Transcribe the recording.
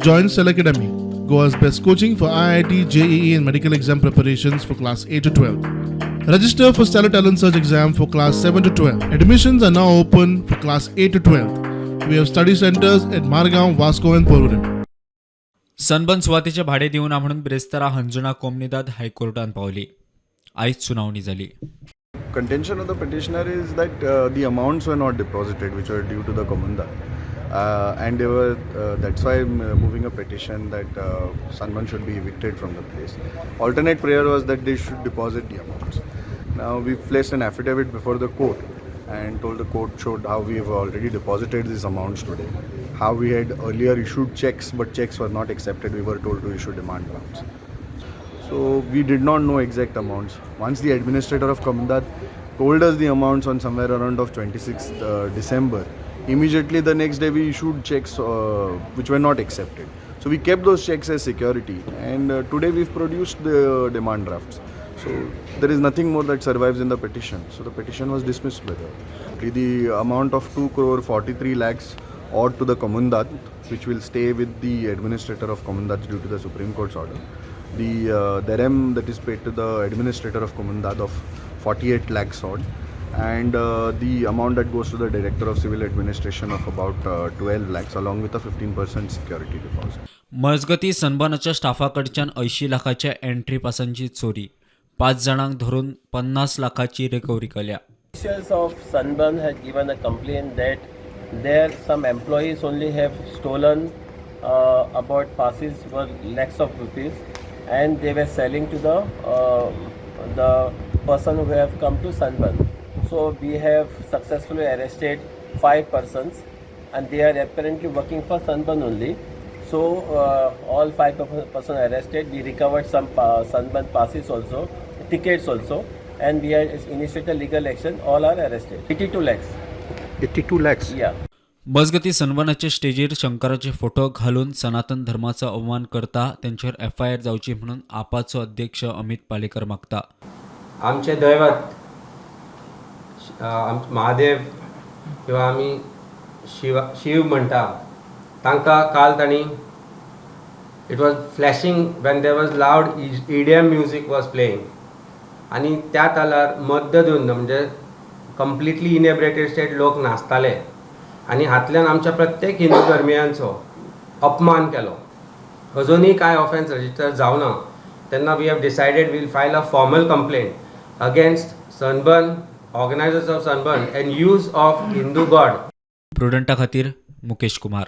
Join Cell Academy, Goa's best coaching for IIT, JEE, and medical exam preparations for class 8 to 12. Register for Stellar Talent Search exam for class 7 to 12. Admissions are now open for class 8 to 12. We have study centers at Margaon, Vasco, and Porvorim. Sunburn सुवातेचे भाडे दिवना म्हणून बिरेस्तारा हंजुणा कोमनिदाद हायकोर्टात पावली. आयज सुनावणी जाली. Contention of the petitioner is that the amounts were not deposited which were due to the Comunidade. And they were that's why I'm moving a petition that Sunburn should be evicted from the place. Alternate prayer was that they should deposit the amounts. Now we placed an affidavit before the court and told the court, showed how we have already deposited these amounts today, how we had earlier issued checks but checks were not accepted. We were told to issue demand drafts. So we did not know exact amounts. Once the administrator of Comunidade told us the amounts on somewhere around of 26th December, immediately the next day we issued checks which were not accepted. So we kept those checks as security, and today we've produced the demand drafts. So there is nothing more that survives in the petition. So the petition was dismissed by the amount of 2 crore 43 lakhs owed to the Comunidade, which will stay with the administrator of Comunidade due to the Supreme Court's order. The derem that is paid to the administrator of Comunidade of 48 lakhs odd, and the amount that goes to the director of civil administration of about 12 lakhs, along with a 15% security deposit. मजगती, सनबर्नाच्या स्टाफा कडच्यान 80 लाखाच्या entry पासांची चोरी, पांच जाणांक धरून 50 लाखाची recovery केल्या. Officials of Sunburn had given a complaint that there some employees only have stolen about passes worth lakhs of rupees and they were selling to the person who have come to Sunburn. So we have successfully arrested five persons and they are apparently working for Sunburn only. So all five person arrested. We recovered some Sunburn passes also, tickets also, and we have initiated legal action. All are arrested. 82 lakhs. 82 lakhs. Yeah. मजगती, सनबर्नाचे स्टेजीर शंकराचे photo घालून सनातन धर्माचो अवमान करता तेंचेर FIR जावची म्हणून आपाचो अध्यक्ष अमित पालेकर मागता. आमचें दैवत महादेव किंवा आमी शिव शिव म्हणटा, तांकां काल तांणी, it was flashing when there was loud EDM music was playing आनी त्या तालार मद्दधुंद, म्हणजे कंप्लिटली इनेब्रेटेड स्टेट लोक नाचताले आनी हातल्यान आमच्या प्रत्येक हिंदू धर्मियांचो अपमान केलो. अजुनूय कांय ऑफेन्स रजिस्टर जावना. तेन्ना we have decided we'll file a formal complaint against Sunburn, organizers of Sunburn and use of Hindu god. प्रुडंटा खातीर मुकेश कुमार.